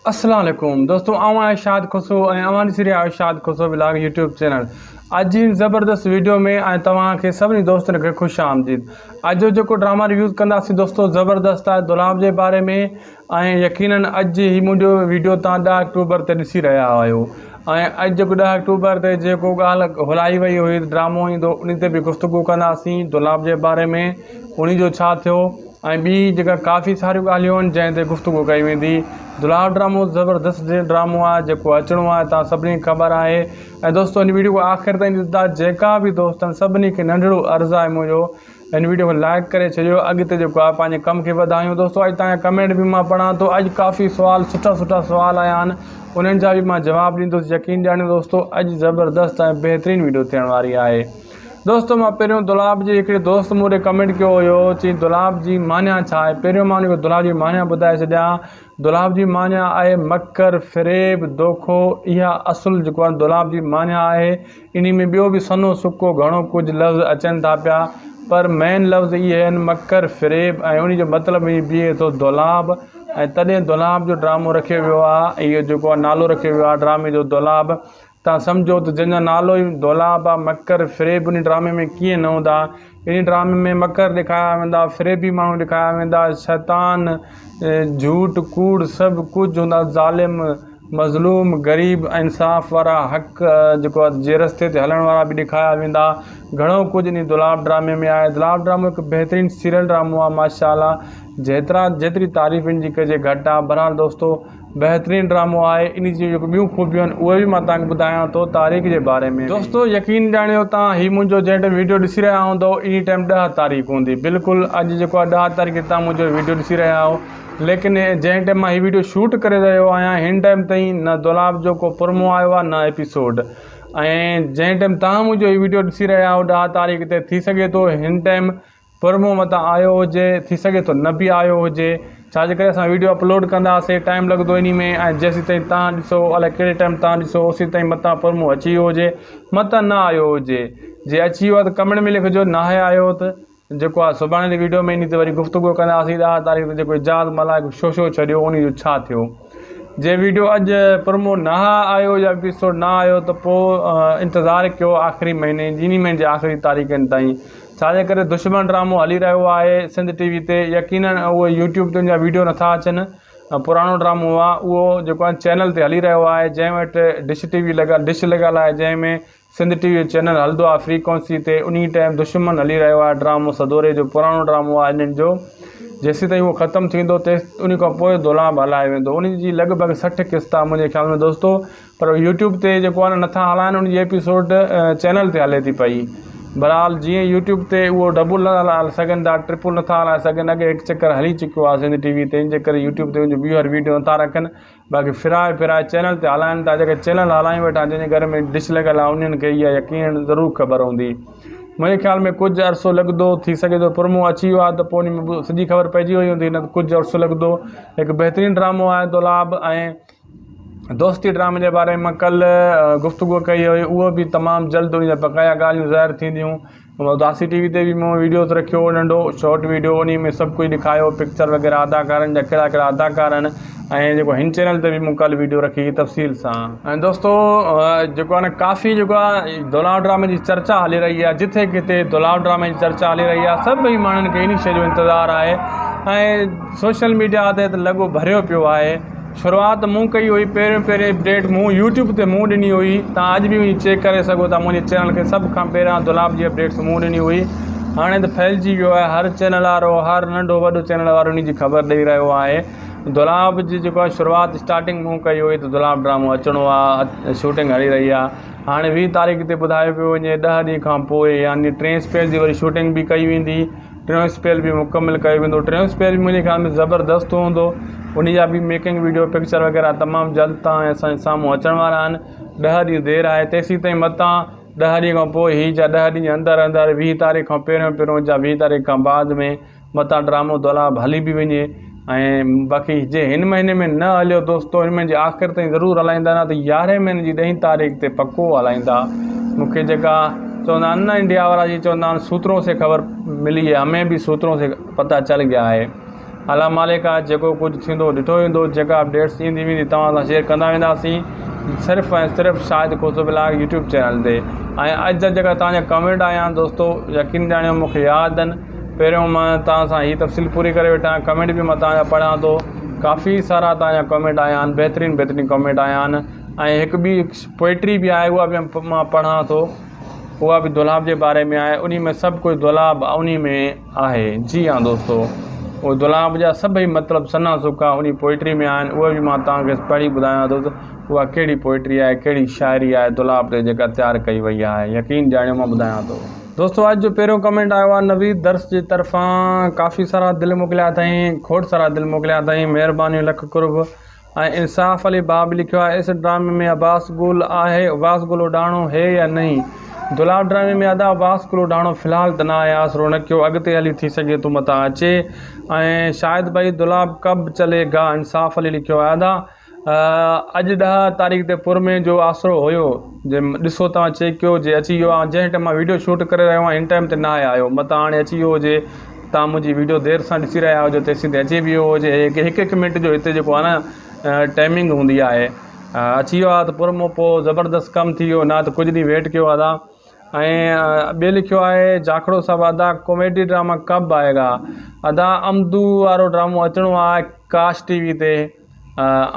السلام عليڪم دوستو آئون آهيان شاد خسرو ۽ اوهان ڏسي رهيا آهيو شاد خسرو ولاگ يوٽيوب چينل اڄ جي هن زبردست ويڊيو ۾ ۽ توهان کي سڀني دوستن کي خوش آمديد اڄ جو جيڪو ڊراما ريويوز ڪنداسين دوستو زبردست آهي دولاب جي باري ۾ ۽ يقينن اڄ هي منهنجو ويڊيو توهان ڏهه آڪٽوبر تي ڏسي رهيا آهيو ۽ اڄ جيڪو ڏهه آڪٽوبر تي جيڪو ڳالهه هلائي وئي هئي ڊرامو ايندو ان تي به گفتگو ڪنداسين دولاب جي باري ۾ ان جو ڇا ٿيو ۽ ٻي جيڪا ڪافي ساريون ڳالهيون آهن جنهن تي گفتگو ڪئي ويندي. دولاب ڊرامو زبردست ڊرامو آهي جيڪو اچڻو آهي توهان سڀني کي خبر آهي ۽ دوستو هن ويڊيو کي آخر تائين ڏسندا جيڪا به دوست آهن سڀني کي ننڍڙو عرض آهي منهنجو هن ويڊيو کي لائڪ ڪري ڇڏيو اڳتي جيڪو آهي پنهنجي ڪم کي وڌايون دوستو اڄ توهان جا ڪمينٽ به مان پڙهان ٿو اڄ ڪافي سوال سٺا سٺا سوال آيا آهن انهن جا به مان جواب ڏيندس يقين ڄاڻيو دوستو اڄ زبردست ۽ بهترين ويڊيو ٿيڻ واري آهي. دوستو مان پهريون دولاب جي هڪڙي دوست مون ڏي ڪمينٽ ڪيو هيو چي دولاب جي معنيٰ ڇا آهي پهريون مان ان کي دولاب جي معنيٰ ٻڌائي ڇڏيان دولاب جي معنيٰ آهي مڪر فريب دوکو اها اصل جيڪو آهي دولاب جي معنيٰ آهي انهي ۾ ٻيو به سنهو سڪو گهڻو ڪجهه لفظ اچن ٿا پيا پر مين لفظ اهي آهن مڪر فريب ۽ انهي جو مطلب ائين بيهي ٿو دولاب ۽ تڏهن دولاب جو ڊرامو رکيو ويو آهي اهو جيڪو آهي نالو رکيو ويو آهي ڊرامي جو دولاب تان سمجهو ته جنهن جو نالو ئي دولاب آ، مڪر، فريب انهي ڊرامي ۾ ڪيئن نه هوندا. انهي ڊرامي ۾ مڪر ڏيکاريا ويندا، فريبي ماڻهو ڏيکاريا ويندا، شيطان، جهوٽ، ڪوڙ سڀ ڪجهه هوندا، ظالم، مظلوم، غريب، انصاف وارا، حق جيڪو آ جي رستي تي هلڻ وارا به ڏيکاريا ويندا. گهڻو ڪجهه انهي دولاب ڊرامي ۾ آهي. دولاب ڊرامو هڪ بهترين سيريل ڊرامو آ ماشاء الله جيترا جيتري تعريف ان جي ڪجي گهٽ آ. بهرحال دوستو! بهترين ڊرامو آهي انهي جون جيڪو ٻيون خوبيون آهن اهي به مان توهان کي ٻڌايان ٿو تاريخ جي باري ۾ دوستو يقين ڄاڻيو توهان هي منهنجو جنهن ٽائيم ويڊيو ڏسي رهيا هوندو انهي ٽائيم ڏهه تاريخ هوندي بلڪل اڄ جيڪو آهي ڏهه تاريخ تي توهان منهنجو ويڊيو ڏسي رهيا آهيو ليڪن جنهن ٽائيم مان هي ويڊيو شوٽ ڪري رهيو آهيان هن ٽائيم تائين نه دولاب جو ڪو پرومو آيو آهي نه ايپيسوڊ ۽ جنهن ٽائيم توهان منهنجو هي ويڊيو ڏسي رهيا آهيو ڏهه تاريخ تي ٿي سگهي ٿو هن ٽائيم پرمو متان آيو هجي ٿي سگهي ٿو نه به آيو هجي ڇا جي ڪري اسان ويڊيو اپلوڊ ڪنداسي ٽائيم لڳندو انهي ۾ ۽ جيسين تائين تان ڏسو الائي ڪهڙي ٽائيم تان ڏسو اوسي تائين متان پرمو اچي ويو هجي متان نه آيو هجي جي اچي ويو آهي ته ڪمينٽ ۾ لکجو ناهي آيو ته جيڪو آهي سڀاڻي جي ويڊيو ۾ انهي تي وري گفتگو ڪنداسين ڏهه تاريخ تي جيڪو اعجاز ملاح هڪ شوشو ڇڏيو انهي جو ڇا ٿيو جي ويڊيو اڄ پرمو نه آيو يا ايپيسوڊ نه آيو ته پوء انتظار ڪيو آخري مهيني جي انهي مهيني جي آخري تاريخن تائين ڇا جي ڪري دشمن ڊرامو هلي رهيو آهي سنڌ ٽي وي تي يقينن اهو يوٽيوب تي ان جا ويڊيو نٿا اچن پراڻو ڊرامو آهي اهو جيڪو آهي چينل تي هلي رهيو آهي جنهن وٽ ڊش ٽي وي لڳل ڊش لڳل آهي جنهن ۾ سنڌ ٽي وي جو چينل هلندو آهي فريڪونسي تي انهي ٽائيم دشمن هلي رهيو آهي ڊرامو سدوري جو پراڻو ڊرامو آهي انهن جو جيسين تائين اهو ختم ٿيندو تيس ان کان پوء دولاب هلايو ويندو ان جي لڳ ڀڳ 60 قسط آهي منهنجي خيال ۾ دوستو پر يوٽيوب تي جيڪو آهي نه نٿا هلائن ان جي ايپيسوڊ چينل تي هلي ٿي پئي بھرحال جيئن يوٽيوب تي اهو ڊبل نه هلائي سگهن ٿا ٽرپل نٿا هلائي سگهن اڳي هڪ چڪر هلي چڪو آهي سنڌ ٽي وي تي ان جي ڪري يوٽيوب تي ان جو ٻيهر ويڊيو نٿا رکن باقي ڦرائي ڦرائي چينل تي هلائن ٿا جيڪي چينل هلائي ويٺا جنهن جي گهر ۾ ڊش لڳل آهي انهن کي اها يقين ضرور خبر هوندي منهنجي خيال ۾ ڪجهه عرصو لڳندو ٿي سگهي ٿو پرمو اچي ويو آهي ته پوء ان ۾ سڄي خبر پئجي وئي هوندي نه ته ڪجهه عرصو لڳندو هڪ بهترين ڊرامو آهي دولاب ۽ دوستي ڊرامي جي باري ۾ ڪلهه گفتگو ڪئي هئي اهو به تمام جلد ان جا بقايا ڳالهيون ظاهر ٿينديون اداسي ٽي وي تي به مون ويڊيوز رکيو هو ننڍو شارٽ ويڊيو انهي ۾ سڀ ڪجهه ڏيکايو پڪچر وغيره اداڪارن جا ڪهڙا ڪهڙا اداڪار آهن ۽ جيڪو هن چينل تي به مون ڪلهه ويڊيو رکي تفصيل سان. ۽ دوستو جيڪو آهي نه ڪافي جيڪو آهي دولاب ڊرامي جي چرچا هلي رهي آهي جٿي ڪٿي دولاب ڊرامي جي چرچا هلي رهي آهي سڀئي ماڻهن کي انهي شي جو انتظار آهي ۽ سوشل ميڊيا تي ته لڳو ڀريو پيو آهي شروعات مون ڪئي هئي پهريون پهرين اپڊيٽ مون يوٽيوب تي مون ڏني هئي تان اڄ به وڃي چيڪ ڪري سگهو ٿا منهنجي چينل کي سڀ کان پهريان دولاب جي اپڊيٽس مون ڏني هئي هاڻي ته ڦهلجي ويو آهي هر چينل وارو هر ننڍو وڏو چينل وارو ان جي خبر ڏئي رهيو آهي دولاب جي جيڪو آهي شروعات اسٽارٽنگ مون ڪئي هئي ته دولاب ڊرامو اچڻو آهي شوٽنگ هلي رهي آهي هاڻي 20 تاريخ تي ٻڌايو پيو وڃي 10 ڏينهن کان پوء يعني ٽئين اسپيل جي وري شوٽنگ به ڪئي ويندي ٽيون اسپيل به مڪمل ڪيو ويندو ٽيون اسپيل به منهنجي خيال ۾ زبردست هوندو ان جا به ميڪنگ ويڊيو پڪچر وغيره تمام جلد تان اسان جي سامهون اچڻ وارا آهن ڏهه ڏينهن دير آهي تيسين تائين متان ڏهه ڏينهن کان پوء هي جا ڏهه ڏينهن جي اندر اندر 20 تاريخ کان پهريون پهريون جا 20 تاريخ کان بعد ۾ متان ڊرامو دولاب هلي به وڃي ۽ باقي جي هن مهيني ۾ نه هليو دوستو هن مهيني جي آخر تائين ضرور هلائيندا نه ته يارهين مهيني جي ڏهين تاريخ تي پڪو هلائيندا مونکي جيڪا چوندا آهن نه انڊيا وارا جي چوندا آهن سوترون سي خبر ملي هي همين به سوترون سي پتا چل گيا آهي الله مالڪ آ جيڪو ڪجهه ٿيندو ڏٺو ويندو جيڪا اپڊيٽس ايندي ويندي توهان سان شيئر ڪندا وينداسين صرف ۽ صرف Shahid Khoso blog YouTube channel تي ۽ اڄ جا جيڪا توهان جا ڪمينٽ آيا آهن دوستو يقين ڄاڻيو مون کي ياد آهن پهريون مان توهان سان هي تفصيل پوري ڪري وٺان ڪمينٽ به مان توهان جا پڙهان ٿو ڪافي سارا توهان جا ڪمينٽ آيا آهن بهترين بهترين ڪمينٽ آيا آهن ۽ هڪ ٻي پوئٽري به آهي اها به مان پڙهان ٿو اها به دولاب جي باري ۾ آهي انهي ۾ سڀ ڪجهه دولاب انهي ۾ آهي جي ها دوستو اهو دولاب جا سڀئي مطلب سنها سڪا انهي پوئٽري ۾ آهن اهي به مان توهان کي پڙهي ٻڌايان ٿو ته اها ڪهڙي پوئٽري آهي ڪهڙي شاعري آهي دولاب تي جيڪا تيار ڪئي وئي آهي يقين ڄاڻيو مان ٻڌايان ٿو. دوستو اڄ جو پهريون ڪمينٽ آيو آهي نويد درس جي طرفان ڪافي سارا دل موڪليا اٿائين کوڙ سارا دل موڪليا اٿائين مهربانيون لک قرب ۽ انصاف علي باب لکيو آهي اس ڊرامي ۾ عباس گل آهي عباس گل اڏاڻو هي يا نهين دولاب ڊرامي ۾ ادا عباس گل اڏاڻو في الحال ته نه آهي آسرو نه ڪيو اڳتي هلي ٿي سگهي ٿو متان اچي ۽ شاهد ڀائي دولاب ڪب چلي گا انصاف علي لکيو آهي ادا اڄ ڏهه تاريخ تي پر ۾ جو آسرو هيو جي ڏسو توهان چيڪ ڪيو جي اچي ويو آهي جنهن ٽائيم مان ويڊيو شوٽ ڪري رهيو آهيان هن ٽائيم تي ناهي آيو متان هاڻي اچي ويو هجي توهان منهنجي ويڊيو دير سان ڏسي رهيا هجو تيسين تائين اچي ويو هجي هڪ هڪ منٽ جو هتي جيڪو آهي نه ٽائمنگ هوندي آهي اچي ويو آهي ته پر مون پوء زبردست ڪم ٿي ويو نه ته ڪجهه ڏينهن ويٽ ڪيو ادا ۽ ٻئي لکيو آهي جاکڙو صاحب ادا ڪاميڊي ڊراما ڪب آئي گا ادا امدو وارو ڊرامو اچڻو آهي ڪاش ٽي وي تي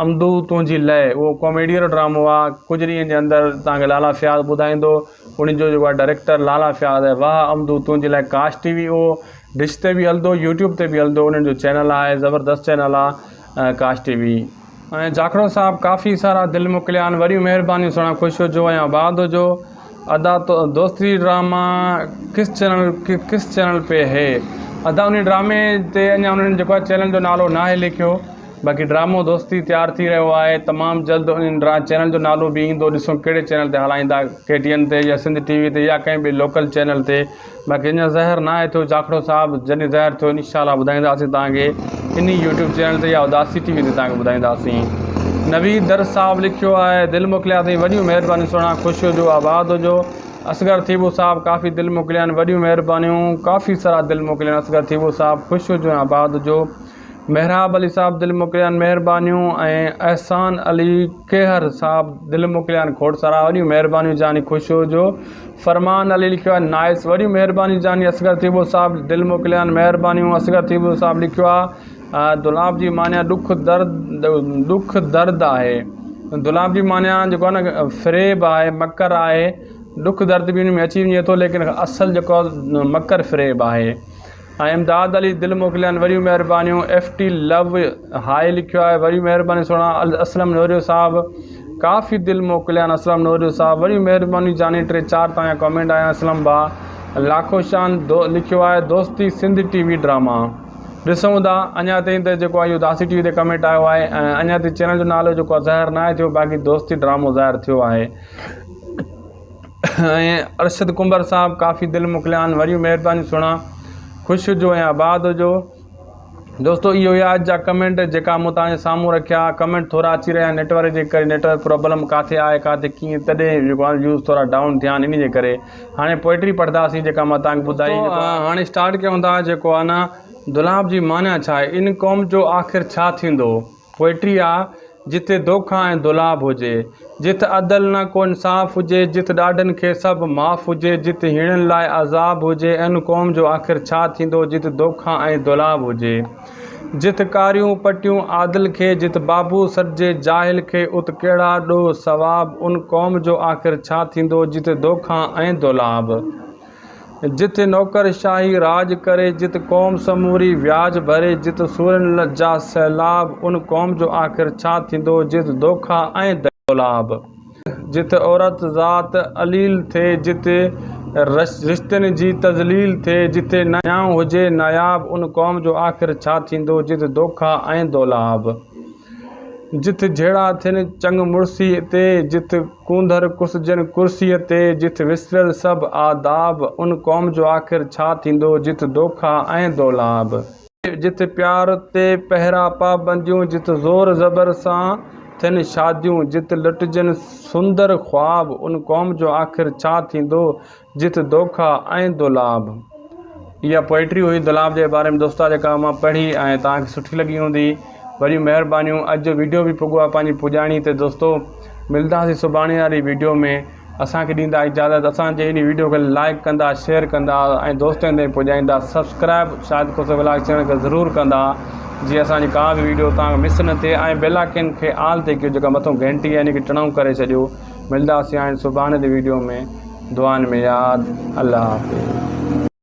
امدو تنهنجي لئه اهو ڪاميڊي وارو ڊرامو آهي ڪجهه ڏينهن جي اندر توهان کي لالا فياض ٻڌائيندو ان جو جيڪو آهي ڊائريڪٽر لالا فياض آهي واهه امدو تنهنجي لاء ڪاش ٽي وي اهو ڊش تي به هلندو يوٽيوب تي به هلندو انهن جو چينل آهي زبردست چينل آهي ڪاش ٽي وي. ۽ جاکڙو صاحب ڪافي سارا دل موڪليا آهن وڏيون مهربانيون سهڻا خوش هجو ۽ آباد هجو ادا دوستي ڊراما ڪس چينل ڪس چينل پي هي ادا انهي ڊرامي تي اڃا انهن جيڪو آهي چينل جو نالو ناهي لکيو باقي ڊرامو دوستي تيار ٿي رهيو آهي تمام جلد انهن ڊرا چينل جو نالو به ايندو ڏسو ڪهڙي چينل تي هلائيندا ڪي ٽي اين تي يا سنڌ ٽي وي تي يا ڪنهن به لوڪل چينل تي باقي اڃا ظاهر ناهي ٿيو جاکڙو صاحب جڏهن ظاهر ٿيو انشاء الله ٻڌائينداسين توهان کي انهي يوٽيوب چينل تي يا اداسي ٽي وي تي توهان کي ٻڌائينداسين نويد درس صاحب لکيو آهي دل موڪليا اٿئي وڏيون مهربانيون سهڻا خوش هجو آباد هجو اصغر ٿيٻو صاحب ڪافي دل موڪليا آهن وڏيون مهربانيون ڪافي سارا دل موڪليا آهن اصغر ٿيٻو صاحب خوش هجو ۽ آباد هجو محراب علي صاحب دل موڪليا آهن مهربانيون ۽ احسان علي ڪيهر صاحب دل موڪليا آهن کوڙ سارا وڏيون مهربانيون جاني خوش هجو فرمان علي لکيو آهي نائس وڏيون مهربانيون جاني اصغر ٿيٻو صاحب دل موڪليا آهن مهربانيون اصغر ٿيٻو صاحب لکيو آهي دولاب جي معنيٰ ڏک درد ڏک درد آهي دولاب جي معنيٰ جيڪو آهي نه فريب آهي مڪر آهي ڏک درد به ان ۾ اچي وڃي ٿو ليڪن اصل جيڪو مڪر فريب آهي ۽ امداد علي دل موڪليا آهن وڏيون مهربانيون ايف ٽي لو هاء لکيو آهي وڏيون مهربانيون سهڻا اسلم نوريو صاحب ڪافي دل موڪليا آهن اسلم نوريو صاحب وڏيون مهربانيون جاني ٽي چار تان جا ڪمينٽ آيا اسلم ڀاء لاکو شان دو لکيو آهي دوستي سنڌ ٽي وي ڊراما ڏسون ٿا اڃا تائين ته جيڪو آهي اداسي ٽي وي تي ڪمينٽ آيو آهي ۽ اڃا تائين چينل جو نالو جيڪو آهي ظاهر ناهي ٿيو باقي دوستي ڊرامو ظاهر ٿيو آهي ۽ ارشد ڪنڀر صاحب ڪافي دل موڪليا آهن وڏيون مهربانيون سهڻا خوش هجو ۽ آباد هجو دوستو اهو هيا اڄ جا ڪمينٽ جيڪا مون توهان جي سامهون رکيا ڪمينٽ ٿورا اچي رهيا آهن نيٽورڪ جي ڪري نيٽورڪ پرابلم ڪاٿي آهي ڪاٿي ڪيئن تڏهن جيڪو آهي ويوز ٿورا ڊائون ٿيا آهن ان جي ڪري هاڻي پوئٽري پڙهنداسين جيڪا مان توهان کي ٻڌائي هاڻي اسٽارٽ ڪيون ٿا جيڪو آهي نه دولاب جي معنيٰ ڇا آهي ان قوم جو آخر ڇا ٿيندو پوئٽري آ جتي دوکا ۽ دولاب هجي، جت عدل نه ڪو انصاف هجي، جت ڏاڍن کي سڀ معاف هجي، جت هيڻن لاء عذاب هجي، ان قوم جو آخر ڇا ٿيندو، جت دوکا ۽ دولاب هجي. جت ڪاريون پٽيون عادل کي، جت بابو سڏجي جاهل کي، ات ڪهڙا ڏوهه ثواب، ان قوم جو آخر ڇا ٿيندو، جت دوکا ۽ دولاب. جت نوڪر شاهي راڄ ڪري، جت قوم سموري وياج ڀري، جت سورن جا سيلاب، ان قوم جو آخر ڇا ٿيندو، جت دوکا ۽ دولاب. جت عورت ذات عليل ٿئي، جت رشتن جي تذليل ٿئي، جتي نيانء هجي ناياب، ان قوم جو آخر ڇا ٿيندو، جت دوکا ۽ دولاب. جت جهيڙا ٿين چڱ مڙسيء تي، جت ڪونڌر ڪسجن ڪرسيء تي، جت وسريل سڀ آداب، ان قوم جو آخر ڇا ٿيندو، جت دوکا ۽ دولاب. جت پيار تي پهرا پابنديون، جت زور زبر سان ٿين شاديون، جت لٽجن سندر خواب، ان قوم جو آخر ڇا ٿيندو، جت دوکا ۽ دولاب. اها پوئٽري هئي دولاب جي باري ۾ دوستا جيڪا مان پڙهي ۽ توهان کي سٺي لڳي هوندي. وڏيون مهربانيون. اڄ جو ويڊيو به پڳو آهي پنهنجي پڄاڻي تي دوستو. ملداسين سڀاڻي واري ويڊيو ۾. اسان کي ڏيندا اجازت. اسان جي ان ويڊيو کي لائڪ ڪندا شيئر ڪندا ۽ دوستن تائين پڄائيندا. Subscribe Shahid Khoso vlog channel کي ضرور ڪندا جيئن اسان جي ڪا به ويڊيو توهان کي مس نه ٿئي ۽ بيل آئڪن کي آل تي ڪيو جيڪا مٿو گهنٽي آهي ان کي ٽڻائون ڪري ڇڏيو. ملداسين هاڻي سڀاڻي جي ويڊيو ۾. دعائن ۾ ياد. الله حافظ.